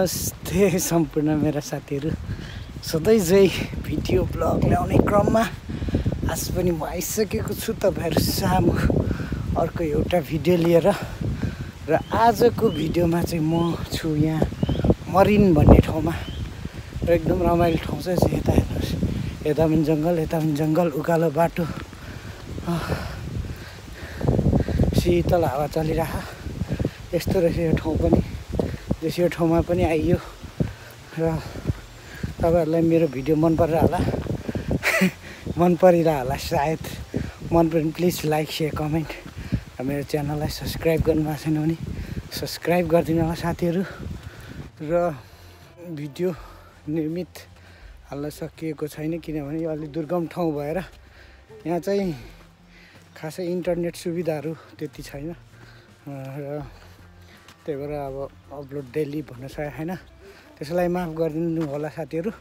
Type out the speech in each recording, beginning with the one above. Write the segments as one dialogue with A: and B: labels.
A: नमस्ते सम्पूर्ण मेरा साथीहरू सधैँ चाहिँ भिडियो ब्लग ल्याउने क्रममा आज पनि म आइसकेको छु तपाईँहरू सामु अर्को एउटा भिडियो लिएर र आजको भिडियोमा चाहिँ म छु यहाँ मरिन भन्ने ठाउँमा र एकदम रमाइलो ठाउँ छ यता हेर्नुहोस् यता पनि जङ्गल उकालो बाटो शीतल हावा चलिरह यस्तो रहेछ यो ठाउँ पनि यो ठाउँमा पनि आइयो र तपाईहरुलाई मेरो भिडियो मन परिरह होला मन परिरह होला सायद मन पर्यो प्लिज लाइक शेयर कमेन्ट र मेरो च्यानललाई सब्स्क्राइब गर्नु भएको छैन भने सब्स्क्राइब गरिदिनु होला साथीहरु र भिडियो निर्मित हाल्न सकिएको छैन किनभने यो अलि दुर्गम ठाउँ भएर यहाँ चाहिँ खासै इन्टरनेट सुविधाहरू त्यति छैन र त्यही भएर अब अपलोड डेली भन्न सकेको छैन त्यसलाई माफ गरिदिनु होला साथीहरु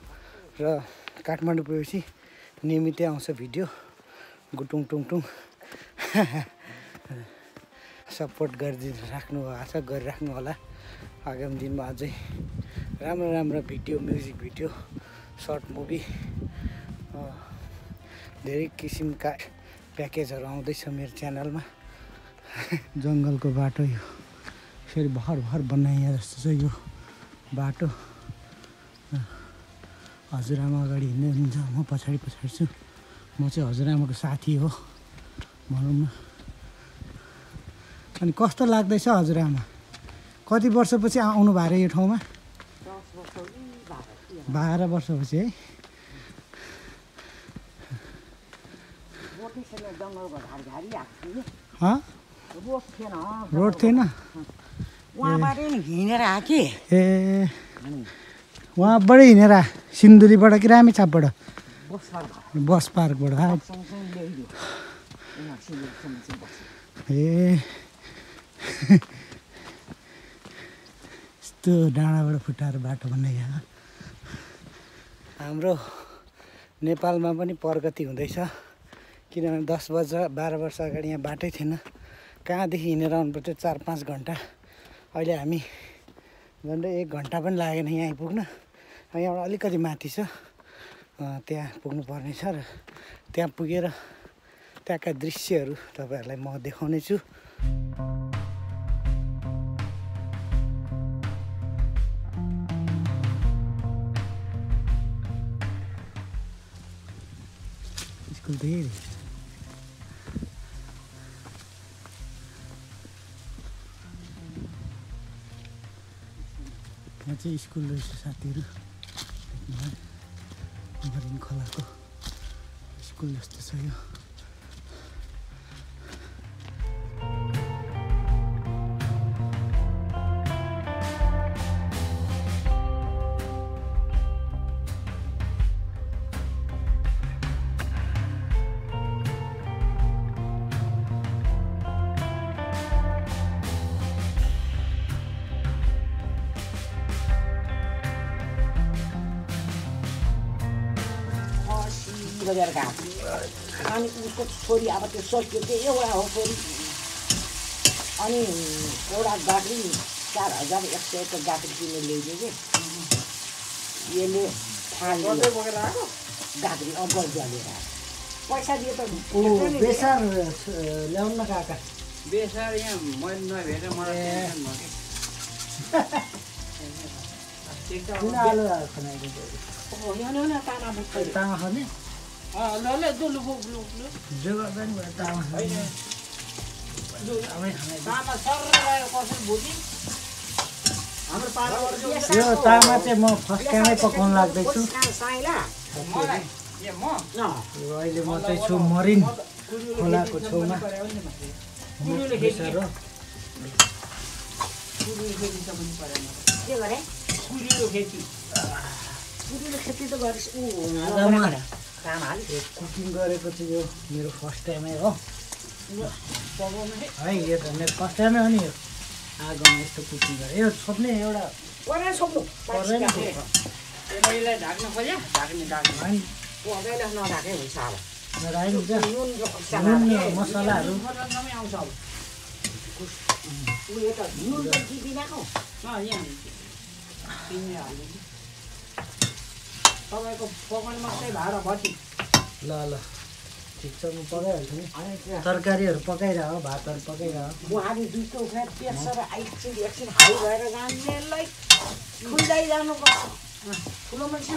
A: र काठमाडौँ पुगेपछि नियमितै आउँछ भिडियो गुटुङ टुङटुङ सपोर्ट गरिराख्नु होला आगामी दिनमा अझै राम्रो video music video short movie धेरै किसिमका प्याकेजहरू आउँदैछ मेरो च्यानलमा जङ्गलको बाटो यो फेरि भर बनाइए जस्तो छ यो बाटो हजुरआमा अगाडि हिँड्दै हुनुहुन्छ म पछाडि छु म चाहिँ हजुरआमाको साथी हो भनौँ न अनि कस्तो लाग्दैछ हजुरआमा कति वर्षपछि आउनु भयो यो ठाउँमा 12 वर्षपछि है रोड थिएन
B: वहाँबाटै हिँडेर आए कि
A: ए वहाँबाटै हिँडेर सिन्धुलीबाट कि रामेछापबाट बस पार्कबाट ए यस्तो डाँडाबाट फुटाएर बाटो बनाइयो हाम्रो नेपालमा पनि प्रगति हुँदैछ किनभने 12 वर्ष अगाडि यहाँ बाटै थिएन कहाँदेखि हिँडेर आउनु पर्थ्यो 4-5 घन्टा अहिले हामी झन्डै 1 घन्टा पनि लागेन यहाँ आइपुग्न यहाँबाट अलिकति माथि छ त्यहाँ पुग्नु पर्ने छ र त्यहाँ पुगेर त्यहाँका दृश्यहरू तपाईहरुलाई म देखाउने छु स्कुल धेरै यहाँ चाहिँ स्कुल रहेछ साथीहरु मरिन खोलाको स्कुल जस्तो छ यो
B: अनि उसको छोरी अब त्यो सकियो त्यो एउटा हो छोरी अनि एउटा गाडी 4100 को गाडी किनेर ल्याइदियो कि यसले गाडी अब्बल जलेर पैसा दियो त
A: बेसार ल्याउन न काका
C: बेसार यहाँ मैले नभेटेर मलाई
A: किन आलु खनाइदिन्छ
B: यहाँ तामा बुझ्छ
A: तामा खाने
C: ल दुलु बुलु
A: जो गर्दा नि भयो तामा खाने
C: तामा सर गयो कसरी बुझी हाम्रो पानी
A: यो तामा चाहिँ म फर्स्ट टाइमै पकाउन लाग्दैछु
C: मलाई ए म
A: अहिले म चाहिँ छु मरिन खोलाको छेउमा
C: कुरुले खेती
A: र
C: कुरुले खेती त पनि परेन
B: के गरे
C: कुरुले खेती
B: त गरिस
A: कुकिङ गरेको चाहिँ यो मेरो फर्स्ट टाइमै हो है यो त मेरो फर्स्ट टाइमै हो नि यो आगोमा यस्तो कुकिङ गरे यो छोप्ने एउटा
C: यसलाई ढाक्न खोज्या ढाक्ने
B: नढाके हुन्छ अब
A: राइन्छ नुन मसलाहरू
C: आउँछ अब
B: उयो त नुन त दिदिनाको
C: यहाँ
B: चिनी हाल्नु तपाईँको पकाउने मात्रै भाडा बटी
A: ल ल ठिक छ म पकाइहाल्छु नि
B: अनि त्यो
A: तरकारीहरू पकाइरह भातहरू पकाइरह
B: बुहारी दुधको उखाएर प्रेसर एकछिन हाई भएर जानेलाई खुल्दै जानुपर्छ ठुलो मान्छे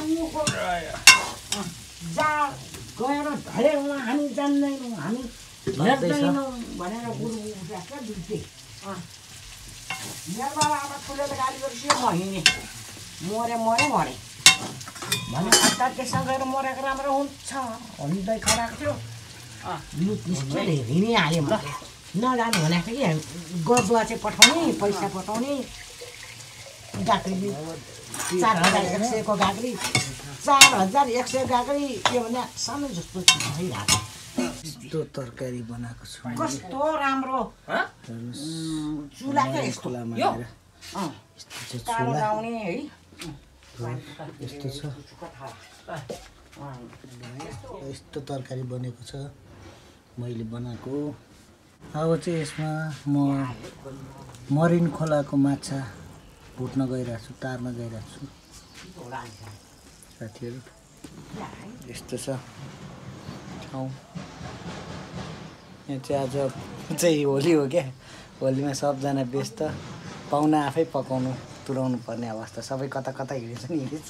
B: जा गएर ढलेर हामी जान्दैनौँ हामी हेर्दैनौँ भनेर गुरु उठाएको दुधे मेरो बाबा आमा ठुलोले गाली गरिसक्यो म हिँडेँ मरे भने अन्त त्यसमा गएर मरेको राम्रो हुन्छ हुँदै खराएको थियो लुट निस्क्यो हिँडिहाल्यो म नजानु भनेको थियो कि गदुवा चाहिँ पठाउने पैसा पठाउने गाग्री 4100 को गाग्री 4100 गाग्री के भने सानो जस्तो भइरहेको
A: यस्तो तरकारी बनाएको छु
B: कस्तो राम्रो चुलाकै यस्तो यो कालो लाउने है
A: यस्तो छ यस्तो तरकारी बनेको छ मैले बनाएको अब चाहिँ यसमा म मरिन खोलाको माछा भुट्न गइरहेको छु तार्न गइरहेको छु साथीहरू यस्तो छ ठाउँ यहाँ चाहिँ आज चाहिँ होली हो क्या होलीमा सबजना व्यस्त पाहुना आफै पकाउनु तुराउनु पर्ने अवस्था सबै कता कता हिँडेछ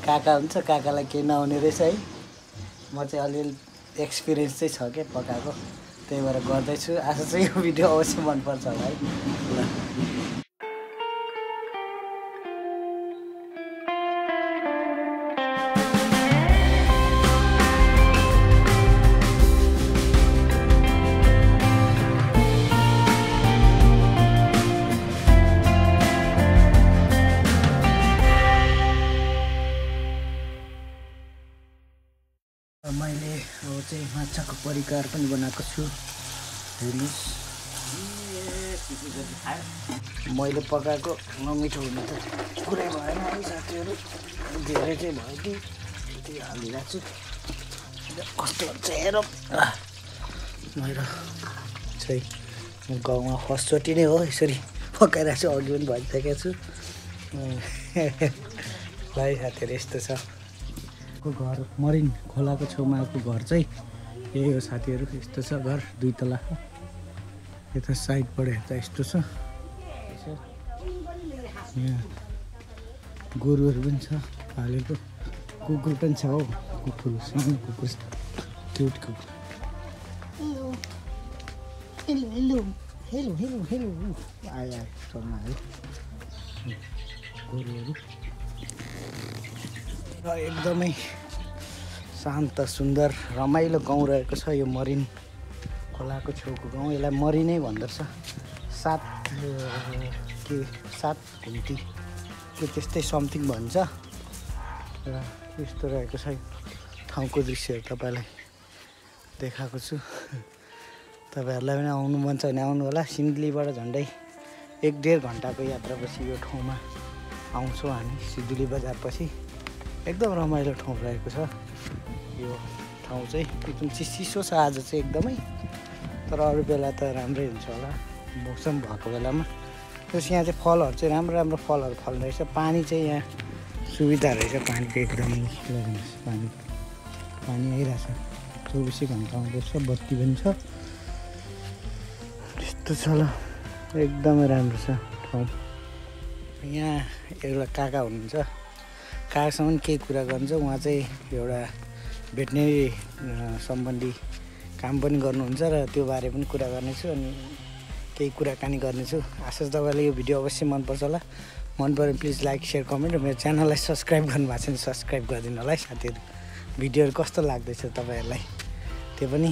A: काका हुन्छ काकालाई केही नआउने रहेछ है म चाहिँ अलिअलि एक्सपिरियन्स चाहिँ छ क्या पकाएको त्यही भएर गर्दैछु आशा चाहिँ यो भिडियो अवश्य मनपर्छ होला है ल मैले अब चाहिँ माछाको परिकार पनि बनाएको छु हेर्नुहोस् मैले पकाएको नमिठो हुने त कुरै भएन है साथीहरू धेरै चाहिँ भयो कि त्यही हालिरहेको छु कस्तो हुन्छ हेरौँ मेरो चाहिँ म गाउँमा फर्स्टचोटि नै हो यसरी पकाइरहेको छु अघि पनि भनिसकेको छु भाइ साथीहरू यस्तो छ घर मरिन खोलाको छेउमा आएको घर चाहिँ यही हो साथीहरू यस्तो छ घर 2 तला यता साइडबाट हेर्दा यस्तो छ यहाँ गोरुहरू पनि छ पालेको कुकुर पनि छ हौ कुकुर सानो कुकुर क्युट कुकुर hello hello hello hello hello आयो चल्न आयो गोरुहरू र एकदमै शान्त सुन्दर रमाइलो गाउँ रहेको छ यो मरिन खोलाको छेउको गाउँ यसलाई मरिनै भन्दो रहेछ 7 घुम्ती के त्यस्तै समथिङ भन्छ र यस्तो रहेको छ ठाउँको दृश्यहरू तपाईँलाई देखाएको छु तपाईँहरूलाई पनि आउनु मन छ भने आउनु होला सिन्धुलीबाट झन्डै 1-1.5 घन्टाको यात्रापछि यो ठाउँमा आउँछौँ हामी सिन्धुली बजारपछि एकदम रमाइलो ठाउँ रहेको छ यो ठाउँ चाहिँ एकदम चिसो छ आज चाहिँ एकदमै तर अरू बेला त राम्रै हुन्छ होला मौसम भएको बेलामा प्लस यहाँ चाहिँ फलहरू चाहिँ राम्रो राम्रो फलहरू फल्ने रहेछ पानी चाहिँ यहाँ सुविधा रहेछ पानीको एकदमै पानी आइरहेछ 24 घन्टा आउँदैछ बत्ती पनि छ त्यस्तो छ ल एकदमै राम्रो छ ठाउँ यहाँ एउटा काका हुनुहुन्छ काकासँग केही कुरा गर्नु छ उहाँ चाहिँ एउटा भेटनेरी सम्बन्धी काम पनि गर्नुहुन्छ र त्यो बारे पनि कुरा गर्नेछु अनि केही कुराकानी गर्नेछु आशा छ तपाईँलाई यो भिडियो अवश्य मनपर्छ होला मन पऱ्यो प्लिज लाइक सेयर कमेन्ट र मेरो च्यानललाई सब्सक्राइब गर्नुभएको छ भने सब्सक्राइब गरिदिनु होला है साथीहरू भिडियोहरू कस्तो लाग्दैछ तपाईँहरूलाई त्यो पनि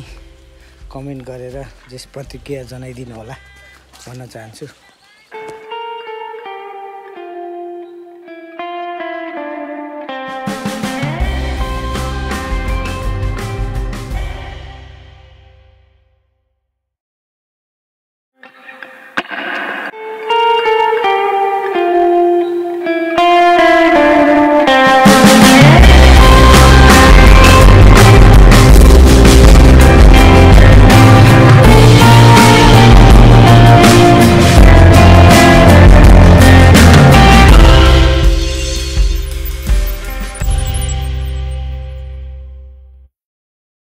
A: कमेन्ट गरेर जस प्रतिक्रिया जनाइदिनु होला भन्न चाहन्छु